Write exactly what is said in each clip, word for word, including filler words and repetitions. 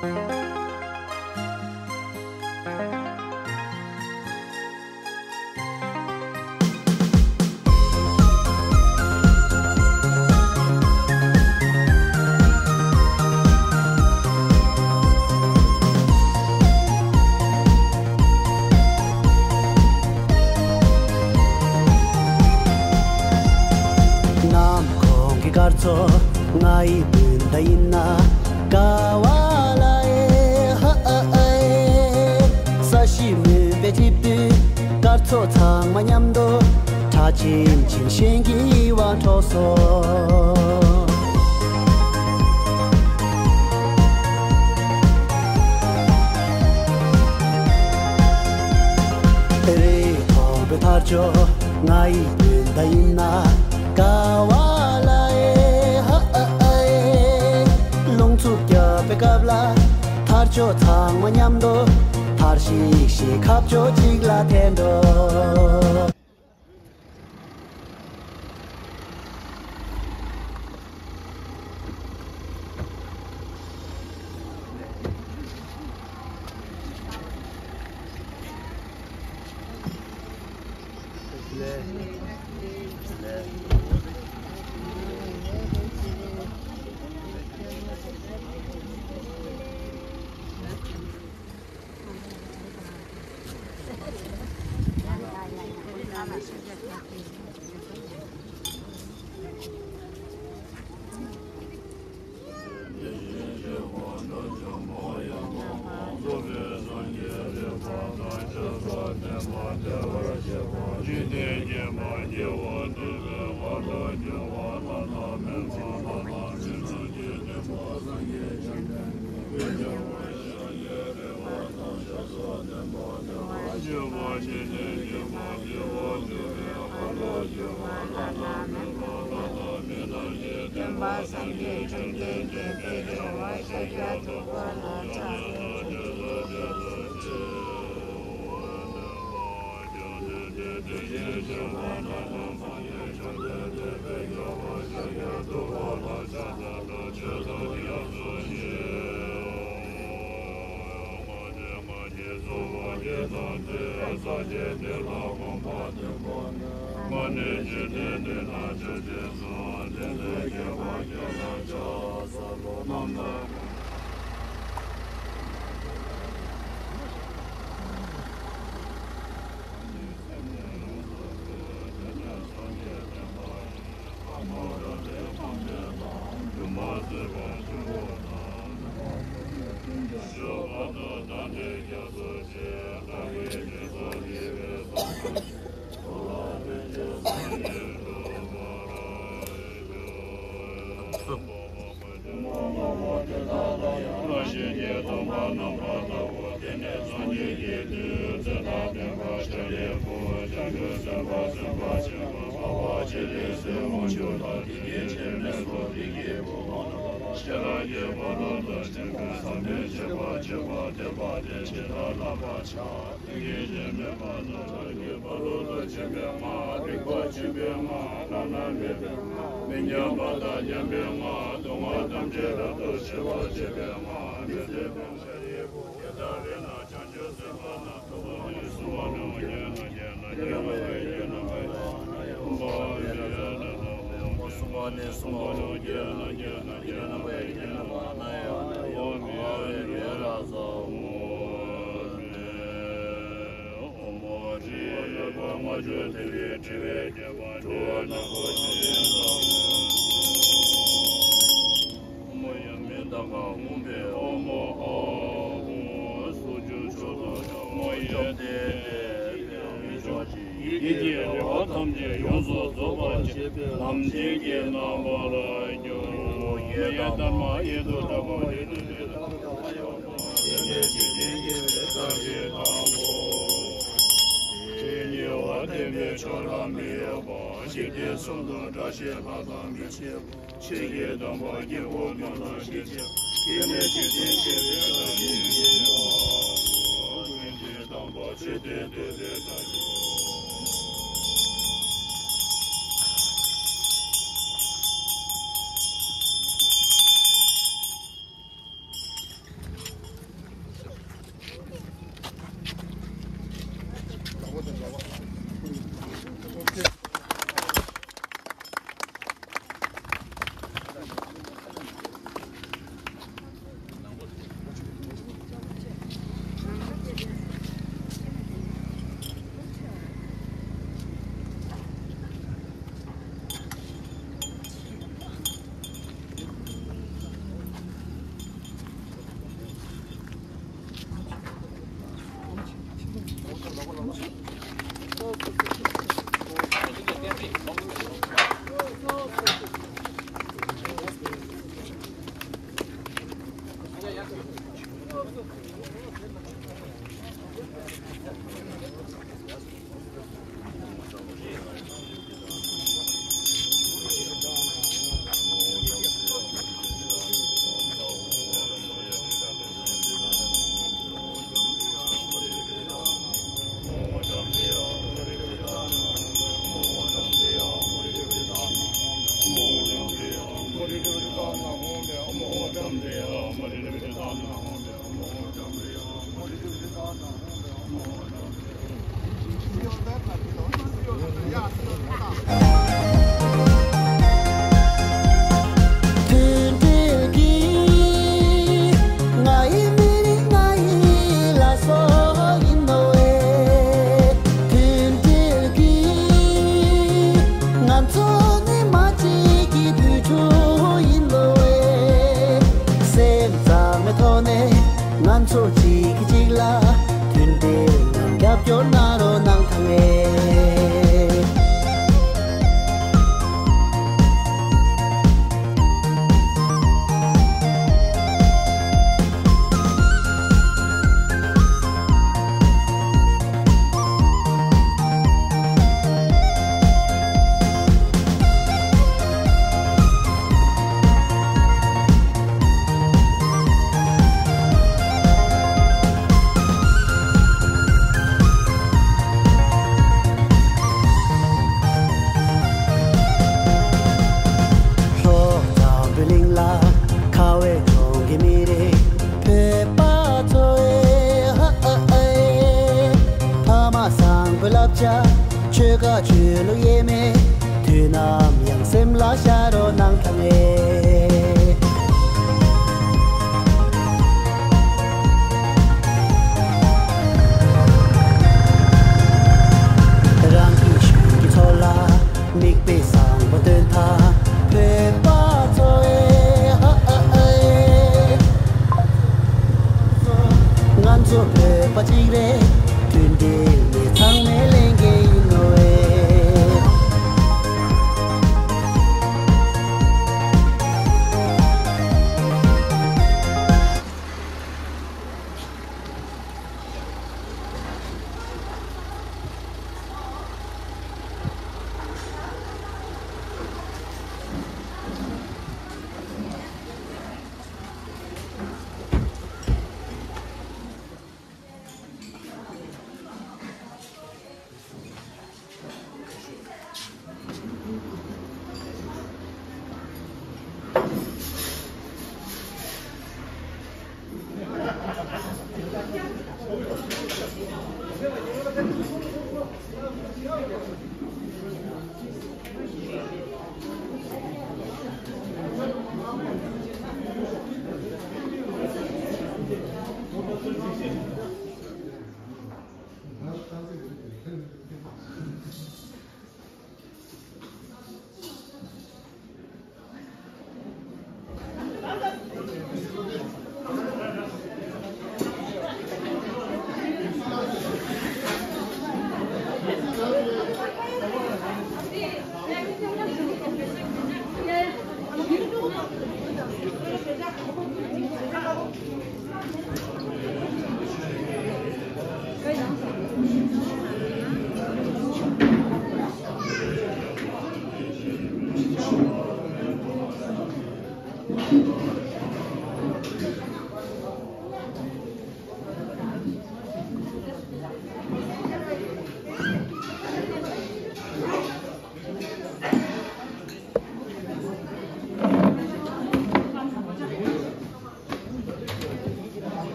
ནམ་གུང་གི་སྐར་ཚོགས་ང་ཡི་སྤུན་ཟླ་ཡིན་ན། དགའ་བ་ལ་ཨེ་ཧ་ཨ་ཨེ། ས་གཞི་མུན་པས་འཇིབ་དུས་སྐར་ཚོགས་ཚང་མ་མཉམ་དུ་གྲགས་ཆེམ་ཆེམ་ཞེན་གྱི་དབང་འཕྲོག་སོང་། རི་མཐོན་པོའི་མཐར་ཕྱོགས་ང་ཡི་སྤུན་ཟླ་ཡིན་ན། དགའ་བ་ལ་ཨེ་ཧ་ཨ་ཨེ། རླུང་འཚུབ་རྒྱག་པའི་སྐབས་ལ་མཐར་ཕྱོགས་ཚང་མ་མཉམ་དུ་ཐར་ཤིག་ཤིག་ཁ་ཕྱོགས་གཅིག་ལ་འཐེན་འགྲོ། ཡིད་ཀྱི་རེ་བ་ཐམས་ཅད་ཡོངས་སུ་རྫོགས་པར་བྱེད་པའི་ལམ་འདི་གི་རྣམ་པར་གྱུར། ཡེ་དྷརྨ་ཡེ་དུ་དྲག་པོ་ཡེ་དུ་དྲག་པོ་ཡེ་དུ་དྲག་པོ་ཡེ་དུ་དྲག་པོ། དེ་ཉེ་བར་བསྟན་པའི་ཆོས་ལ་མི་གཡོ་བ། འཇིག་རྟེན་གསུམ་དུ་དགྲ་གཤེད་ལྷ་དང་མི་ཕྱེད་པ། ཆོས་ཀྱི་སྡོམ་པ་སྐྱེ་བོ་ཀུན་ལ་སྤྱད་ཅིང་། དེ་ནས་འཇིག་རྟེན་བསྐྱེད་པའི་བདག་ཉིད་ཀྱི་ཡིད་དང་། ཀུན་གྱི་དམ་པ་ཆོས་དེ་འདོད་པའི་བདག་ཉིད། མཐུན་སྒྲིལ་གྱིས་ང་ཡི་མི་རིགས་ང་ཡི་ལ་སོགས་ཡིན་ནོ་ཨེ། མཐུན་སྒྲིལ་གྱིས་ང་ཚོ་ནི་མ་གཅིག་གི་བུ་ཕྲུག་ཡིན་ནོ་ཨེ། སེམས་ཙམ་མའི་ཐོག་ནས། ང་ཚོ་གཅིག་གིས་གཅིག་ལ་མཐུན་སྒྲིལ་ངང་རྒྱབ་སྐྱོར་གནང་རོགས་གནང་དང་ཨེ། ལྷོ་འཛམ་བུ་གླིང་ལ་ཁ་བའི་གྲོང་གི་མི་རིགས་བོད་པ་ཚོ་ཨེ་ཧ་ཨ་ཨེ། ཕ་མ་བཟང་པོའི་བསླབ་བྱ། ཆོལ་ཁ་ཆོས་ལུགས་དབྱེར་མེད། དུས་ནམ་ཡང་སེམས་ལ་ཤར་རོགས་གནང་དང་ཨེ། རང་གི་གཞུང་གི་ཚོགས་ལ་མིག་དཔེ་བཟང་པོ་སྟོན་དང་བོད་པ་ཚོ་ཨེ་ཧ་ཨ་ཨེ། ང་ཚོ་བོད་པ་གཅིག་རེད། མཐུན་སྒྲིལ་ནི་ཚང་མའི་ལས་འགན་ཡིན་ནོ་ཨེ།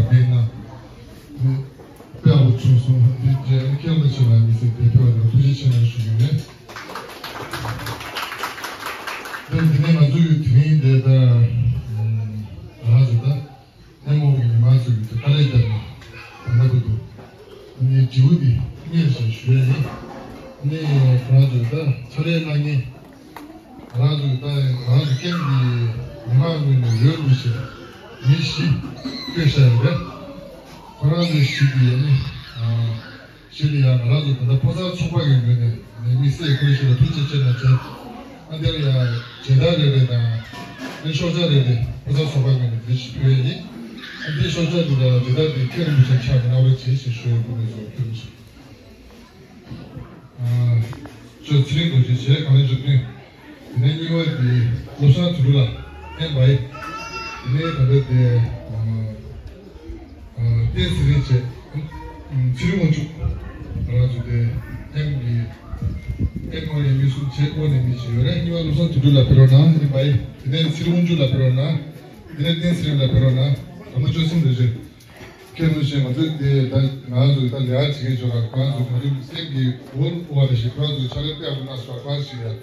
དཔེ་ཡག་པོ་བྱུང་སོང་། འདི་རྗེས་ནི་ཁྱེད་ལ་ཆེ་བ་མི་སྲིད་དེ་ཕེབས་པ་ལ་ཐུགས་རྗེ་ཆེ་གནང་ཞུ་གི་ཡིན། ད་འདི་ནས་ང་ཚོ་ཡོད་དེ་རིང་འདི་ལྟར་ང་ཚོ་ད་སྣེ་མོ་གི་མི་མང་ཚོ་ཡོད་དེ་དཀའ་ལས་བརྒྱབ་ནས་ད་ལྟ་བར་དུ་ནི་འབྲས་བུ་འདི་རྙེད་ཟེར་ཞུ་ཡ་ཡིན། ནི་ང་ཚོ་ད་ཚོད་ལས་གནང་མཁན། ང་རང་ཚོ་ད་ང་རང་ཚོ་ཀེམ་གྱི་མི་མང་ངོས་ནས་འོས་བླུགས་བྱས་མི་བཞི་བསྐོས་བཞག་ཡོད་པས། ཁོ་རང་ཚོའི་གཞི་གི་ཡ་ནི་གཞི་ལ་ཡང་ང་རང་ཚོ་ད་ལྟ་ཕོ་གསར་ཚོགས་པ་གི་ངོས་ནས་ནས་མི་སེར་ཁོ་རང་ཞིག་ལ་ཐུགས་རྗེ་ཆེ་གནང་བྱས། ཨ་འདིར་ཡང་མཇལ་དར་རེ་རེ་དང་ ཨ་ནི་ཤོག་ཆག་རེ་རེ་ཕོ་གསར་ཚོགས་པའི་ངོས་ནས་དེ་ཞིག་ཕུལ་ཡས་ཡིན། ཨ་ནི་དེ་ཤོག་ཆག་འདི་ལ་དེ་ལྟར་དེ་ཁྱེད་རིན་པོ་ཆེ་ཕྱག་གི་གནང་རོགས་བྱེད་ཞེས་ཞུ་ཡས་སྐུ་ངལ་གསོ་ཕུལ་ཞུ། ཨ་ཅོ་ཚེ་རིང་རྡོ་རྗེ་བྱས་གངས་ལྗོངས་ཀུན། དེ་ནས་གཉིས་པ་དེ་བློ་བཟང་དོན་གྲུབ་ལགས་ཨེམ་བྷའི། དེ་ནས་ད་ལྟ་དེ་ཨ་ཨ་བསྟན་ཚེ་རིང་བྱས། ཨ་ཚེ་རིང་དབང་ཕྱུག་ང་རང་ཚོ་དེ་ཨེམ་གི་ཨེམ་དངོས་གནས་མི་གསུམ་བྱས་དངོས་གནས་མི་བྱས་ཡོད་རེད། གཉིས་པ་བློ་བཟང་དོན་གྲུབ་ལགས་ཕེབས་རོགས་གནང་ཨེམ་བྷའི། དེ་ནས་ཚེ་རིང་དབང་ཕྱུག་ལགས་ཕེབས་རོགས་གནང་། དེ་ནས་བསྟན་ཚེ་རིང་ལགས་ཕེབས་རོགས་གནང་། དང་པོ་ཅོ་ཚེ་རིང་རྡོ་རྗེ། ཁྱེད་རང་ཚོས་ང་ཚོས་དེ་ད་ང་ཚོས་ད་ལས་ཀ་བྱེད་མཁན་ཚོ་ལ་ཁོ་རང་ཚོ་ག་དུས་སེམས་ཀྱི་འོ་འོ་བ་རེ་ཞིག་ཁོ་རང་ཚོས་ཕྱག་ལས་དཔེ་ཡག་པོ་གནང་སོང་ཁོ་རང་ཞིག་ཡ།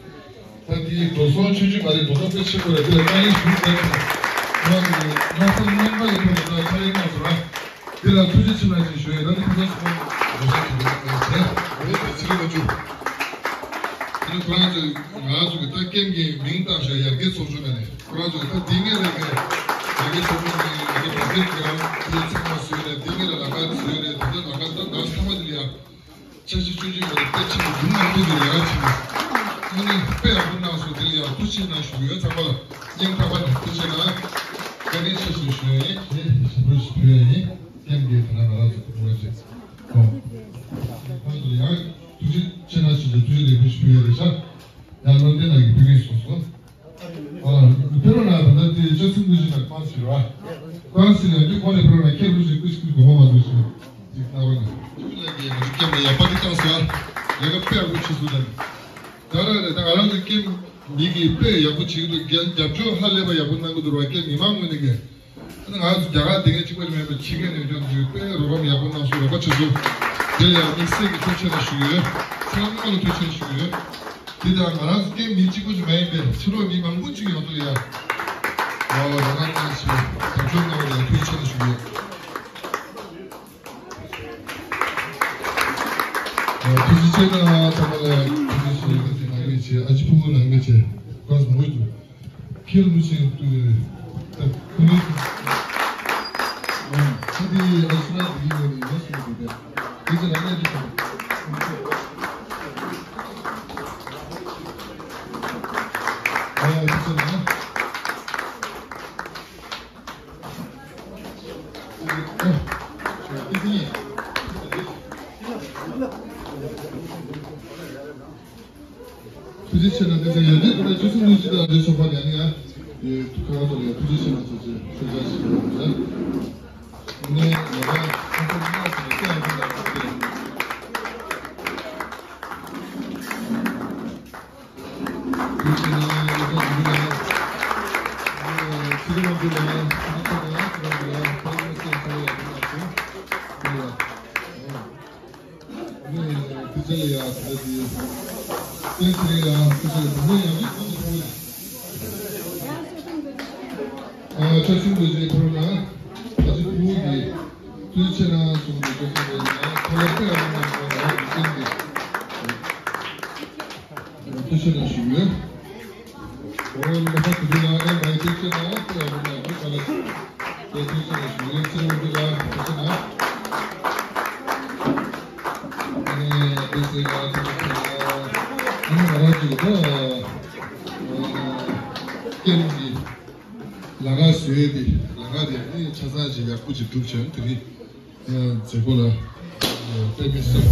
ད་དེ་འགྲོ་སོང་ཆུང་ཆུང་མ་རེད། འགྲོ་སོང་དཔེ་ཆེན་པོ་རེད། དེ་ལ་དཀའ་ངལ་ཞིག་མེད་ཁོ་རང་ཚོས་ལྷག་བསམ་རྣམ་དག་གི་ཐོག་ནས་ད་ཕྱག་ལས་གནང་སོང་ར། དེ་ལ་ཐུགས་རྗེ་ཆེ་གནང་ཞེས་ཞུ་ཡ། ད་དེ་ཁོ་ཚོ་ཚོ་འགྲོ་སོང་ཆུང་ཆུང་མ་རེད། དེ་ཚེ་རིང་དབང་ཕྱུག་དེ་ནི་ཁོ་རང་ཚོས་ང་ཚོ་གི་ད་ཀེམ་གྱི་མིང་བཏགས་ཤག་ཡར་རྒྱས་ཚོགས་ཆུང་ནས་ནས། ཁོ་རང་ཚོས་ད་འདི་ངེད་ལ་ཀའི་ཡ་གི་ཚོགས་མི་ནི་ཡ་གི་བར་བརྒལ་གྱི་རང་དེའི་ཚང་མ་བཟོས་ནས། འདི་ངེད་ལ་ལམ་ཁ་བཟོས་ནས། དེ་ཚོ་ལམ་ཁ་ད་ད་ཚང་མ་དེ་ལ་ཡ་འཆར་གཞི་ཆུང་ཆུང་མ་རེད། དཔེ་ཆེན་པོ་འདུག་ནང་དེ་ལ་ཡ་ཆེ་ནས་ཨ་ནི་དཔེ་ཡག་པོ་གནང་སོང་། དེ་ལ་ཡ་ཐུགས་རྗེ་ཆེ་གནང་ཞུ་གི་ཡོད། ཚང་མ་ལ་སྙིང་ཐག་པ་ནས་ཐུགས་རྗེ་གནང་། བཀའ་དྲིན་ཆེ་ཞེས་ཞུ་ཡ་ཡིན། ཞེས་ཞུ་ཡ་ཡིན། ཀེམ་གྱི་དེ་ན་ང་རང་ཚོ་ཐུགས་རྗེ་ཆེ་གནང་། ཁོང་ཚོ་ལ་ཡ་ཐུགས་རྗེ་ཆེ་གནང་ཞེས་ཞུ། ཐུགས་རྗེ་ལེགས་འབུལ་ཞུ་ཡ་རེད་ཤག་ཡང་བློ་བརྟན་ལགས་ཀྱིས་ཕུལ་གྱིན་སོང་སོང་། ཨ། ཕེབས་རོགས་གནང་། ད་ལྟ་དེ་ཅོ་ཚེ་རིང་རྡོ་རྗེ་ལགས་ཕར་ཕྱིན་རོགས། ཕར་ཕྱིན་ལ་འདི་ཁོང་ནས་ཕེབས་རོགས་གནང་། ཁྱེད་རང་ཚོས་སྐུ་སྐུ་དགོངས་པ་མ་ཚོམ་ཞིག་ཅིག་གནང་རོགས་གནང་། ཅོ་ཚེ་རིང་ལགས་ཀྱིས་ང་ཚོ་ཀེམ་ལ་ཡག་པ་འདི་བཏང་སོང་། ལས་ཀ་དཔེ་ཡག་པོ་བྱེད་སོང་། ད་ད་ར་རེད། ད་ང་རང་ཚོ་ཀེམ་མི་གིས་དཔེ་ཡག་པོ་བྱེད་ཀྱི་འདུག་རྒྱབ་སྐྱོར་ཧ་ལས་པ་ཡག་པོ་གནང་གི་འདུག་ར། ཀེམ་མི་མང་ངོས་ནས་ཀྱི། ང་ཚོ་རྒྱ་གར་དེ་གའི་གཅིག་པ་ལས་མེད་པའི་ཕྱི་རྒྱལ་ནས་ཡོང་མཁན་ཚོས་དཔེ་རོགས་རམ་ཡག་པོ་གནང་སོང་། རོགས་པ་བྱེད་སོང་། དེ་ལ་ཡང་དམིགས་བསལ་གྱི་ཐུགས་རྗེ་ཆེ་ཞུ་གི་ཡོད། ཚང་མ་ལ་ཐུགས་རྗེ་ཆེ་ཞུ་གི་ཡོད། དེ་དང་ང་རང་ཚོ་ཀེམ་མི་གཅིག་པུ་ཞིག་མ་ཡིན་པའི་ཕྱི་ལོགས་མི་མང་པོ་ཅིག་ཡོང་ཐུབ་ཡ། ཨོ་རང་རང་གནང་ཞིག་རྒྱབ་སྐྱོར་གནང་བ་ལ་ཐུགས་རྗེ་ཆེ་ཞུ་གི་ཡོད། ཐུགས་རྗེ་ཆེ་གནང་། ཚང་མ་ལ་ཐུགས་རྗེ་ཆེ། ནང་མི་ཆེ། ཨ་ཅེ་ཕུ་བོ་ནང་མི་ཆེ། ཁོང་ཚོ་མང་པོ་འདུག་ཁྱེད་རང་ཚོ་ད་ཁོ་ནི་ཨ་ཅེ་ན་དེ་གི་ངོས་ནས་ཡིན་ན་སུ་འདུག་དེ་དེ་ཚོ་ལ་གནས་དུ་ཨ་དེ་ཚོ་ལ། ཐུགས་རྗེ་ཆེ་གནང་། དེ་ཚོ་ཡོད་དུས་ད་ཆུ་ཚོད་ཉི་ཤུ་དང་འདྲ་ཆོག་པ་ཡང་ཡང་ཁ་ཁ་ཐོག་ལ་ཐུགས་རྗེ་ཆེ་གནང་ཟེར་ཞུ་ཞུ་བྱ་ཞུ་བྱ། ངས་ང་རང་ཁ་ཁ་ཉག་ཟེར་ནས་སྐད་ཡང་ཁ་ལ་ཁ་ཁ། ཨ་ཆ་ཆུང་དུ་བཞེས་ཁོ་ན་ཨ་ཅེ་ཕུ་བོ་གིས་ཐུགས་རྗེ་ཆེ་གནང་གསུངས་ཏེ་ཁོ་ཚོ་ལ་ཡང་ཁོ་ལ་དཔེ་ཡག་པོ་གནང་སོང་། ང་རང་གི་སེམས་ཀྱི་ཐུགས་རྗེ་ཆེ་གནང་ཞུ་གི་ཡོད། འོ་ལོ་ཁ་དུ་དུ་ལ་ཨེ་མའི་ཐུགས་རྗེ་ཆེ་གནང་། དཔེ་ཡག་པོ་གནང་སོང་། ཁ་ལ་དེ་ཐུགས་རྗེ་ཆེ་གནང་ཞུ་གི་ཡོད། ཚེ་རིང་དུ་ལ་ཐུགས་རྗེ་ཆེ་གནང་། ཨ་ནི་དེ་ཚེ་ལ་ཐུགས་རྗེ་ཆེ་གནང་། ཨ་ནི་ང་རང་ཚོ་ད་ཨ་ཀེམ་གྱི་ལམ་ཁ་བཟོས་ཏེ། ལམ་ཁ་དེ་ནི་ཆ་ཚང་ཞིག་ཡག་པོ་ཞིག་གྲུབ་བྱུང་། དེ་རིང་མཛད་སྒོ་ལ་དཔེ་མི་སྲིད།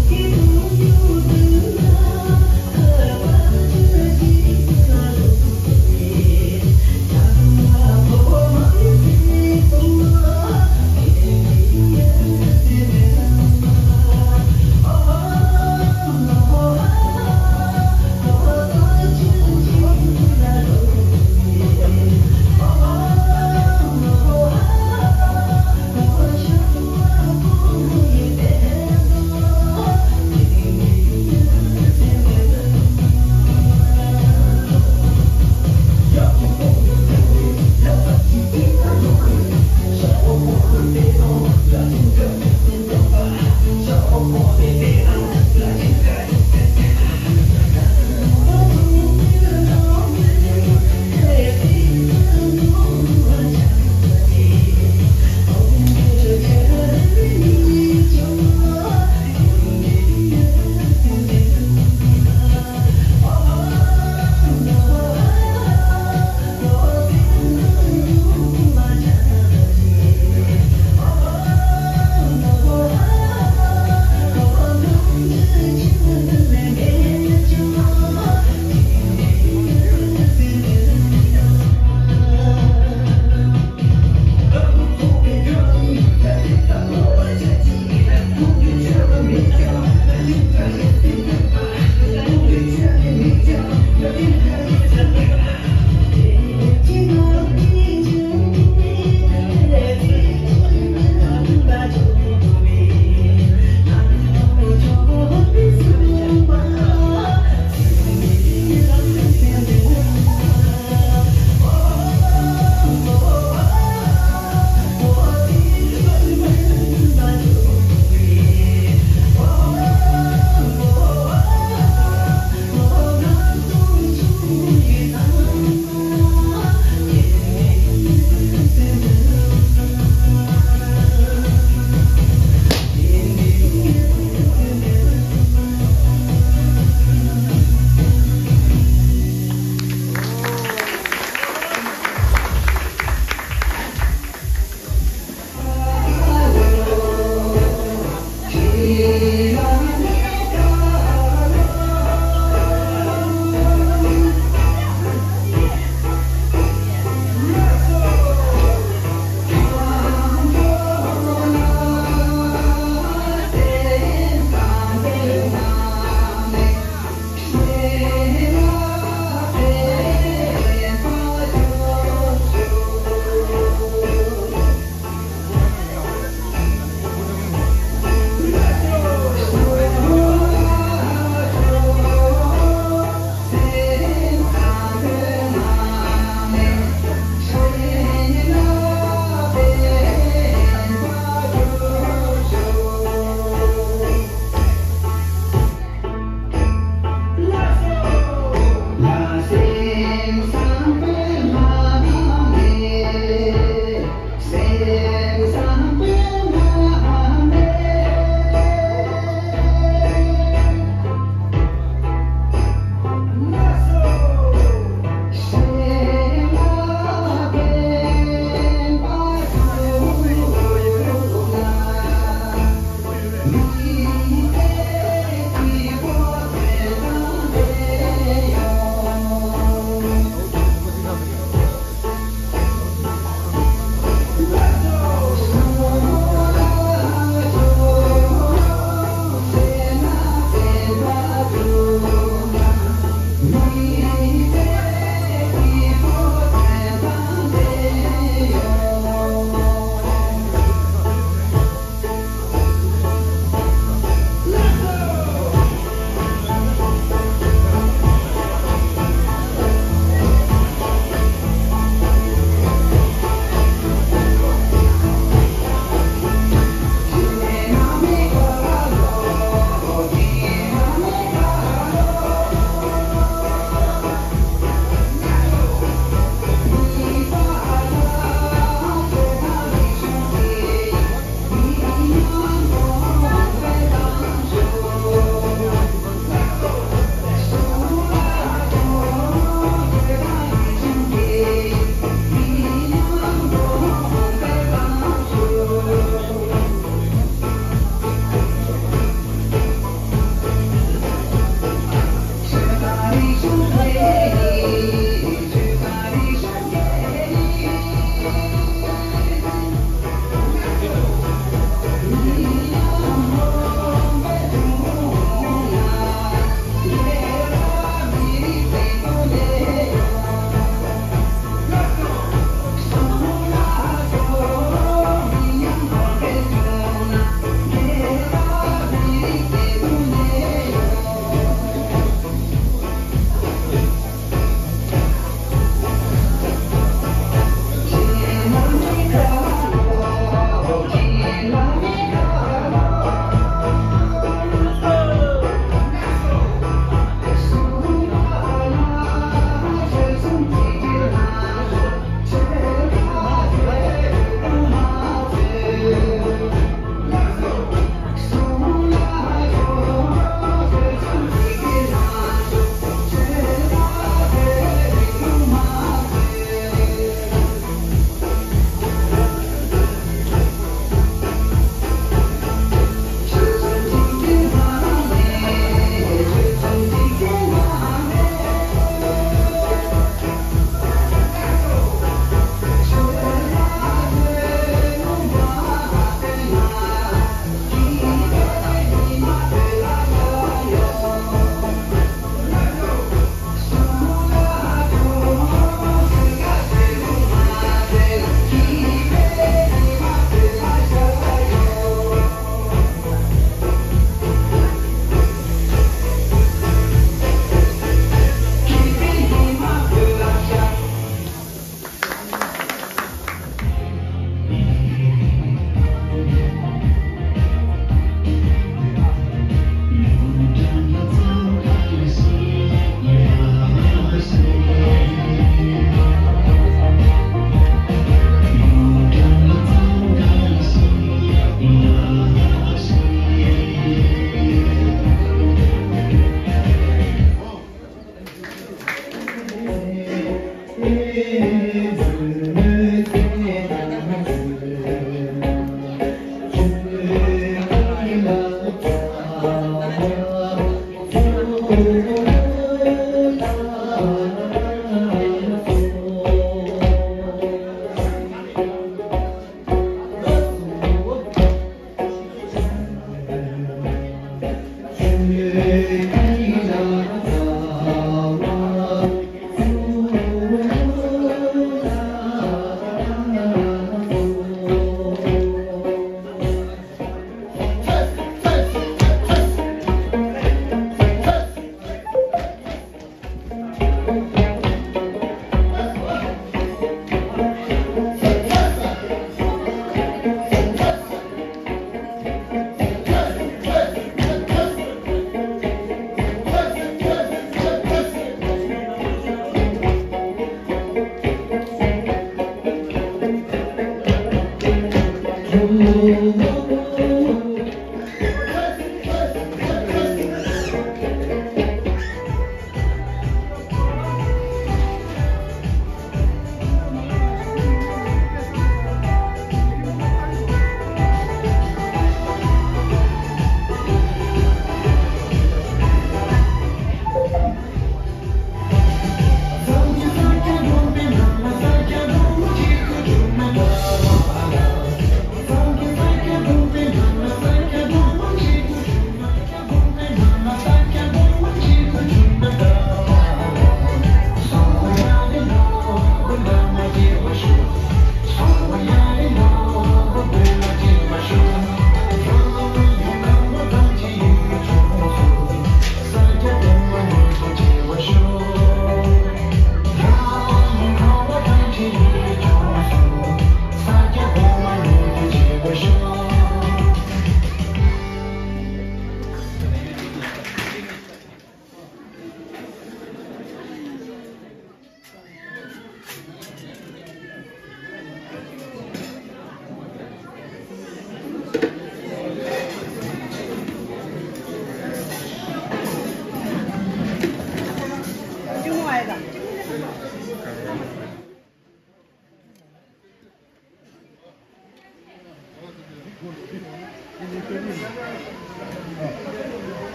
ཡ། ད་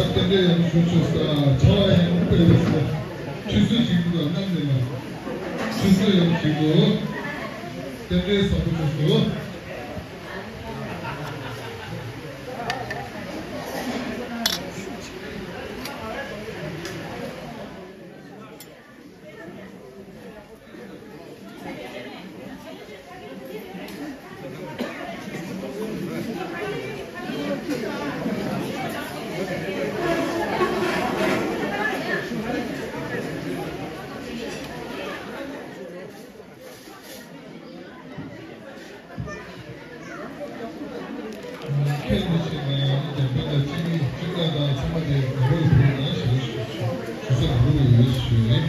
རྟེན་འབྲེལ་ཡག་པོ་ཞུ་ཆོག་ས། ཆར་པ་ཡག་པོ་སྤེལ་ཡོད་ས། ཆུ་ཚོད་གཅིག་འདུག་ལ་གནམ་ནས་ལ། ཆུ་ཚོད་ཡག་པོ་ཞིག་འདུག་རྟེན་འབྲེལ་བཟང་པོ་ཞིག་འདུག་ཁྱེད་ཀྱི་ཆེད་ནས་རྒྱལ་ཕན་དང་གཅིག་གཅིག་ལ་དང་ཚང་མ་དེ་དགའ་རབ་ཕུལ་ན་ཞེས་ཞུ་ཞུ་ས་དགའ་རབ་ཡོད་ཞུ་ནས།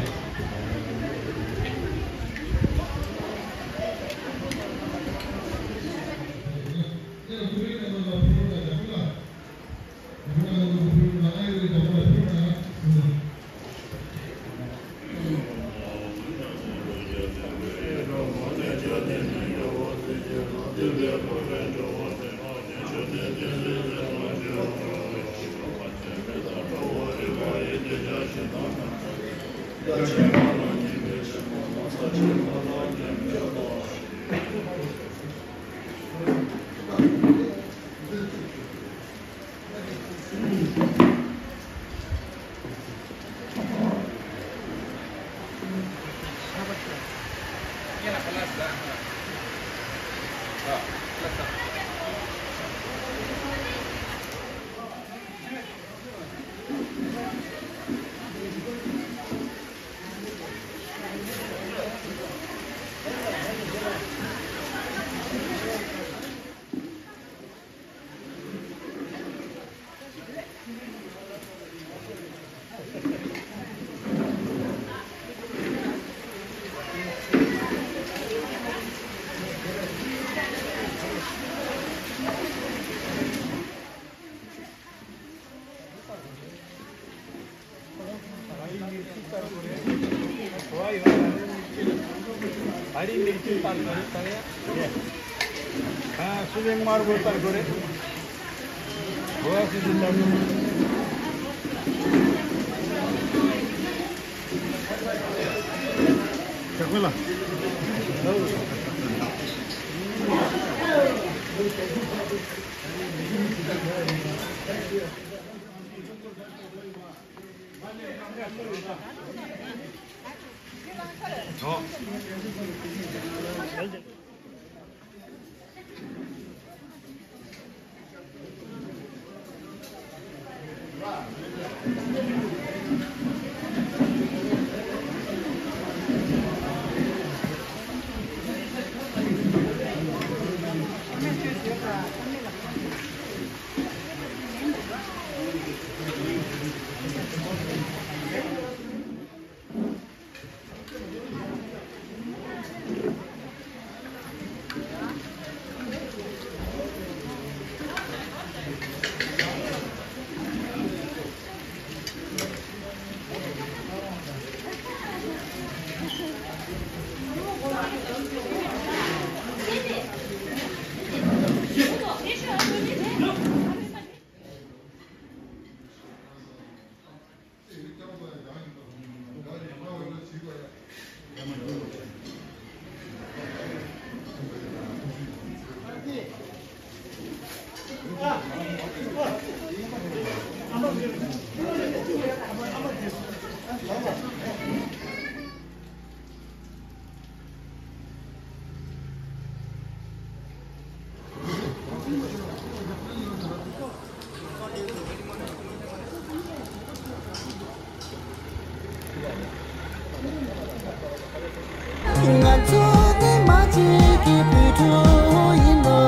ང་ཚོ་ནི་མ་གཅིག་གི་བུ་ཕྲུག་ཡིན་ནོ།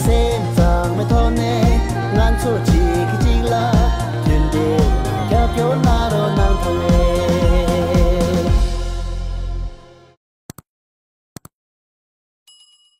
སེམས་གཙང་མའི་ཐོག་ནས་ང་ཚོ་གཅིག་གིས་གཅིག་ལ་མཐུན་སྒྲིལ་རྒྱབ་སྐྱོར་གནང་རོགས་གནང་ཐོག་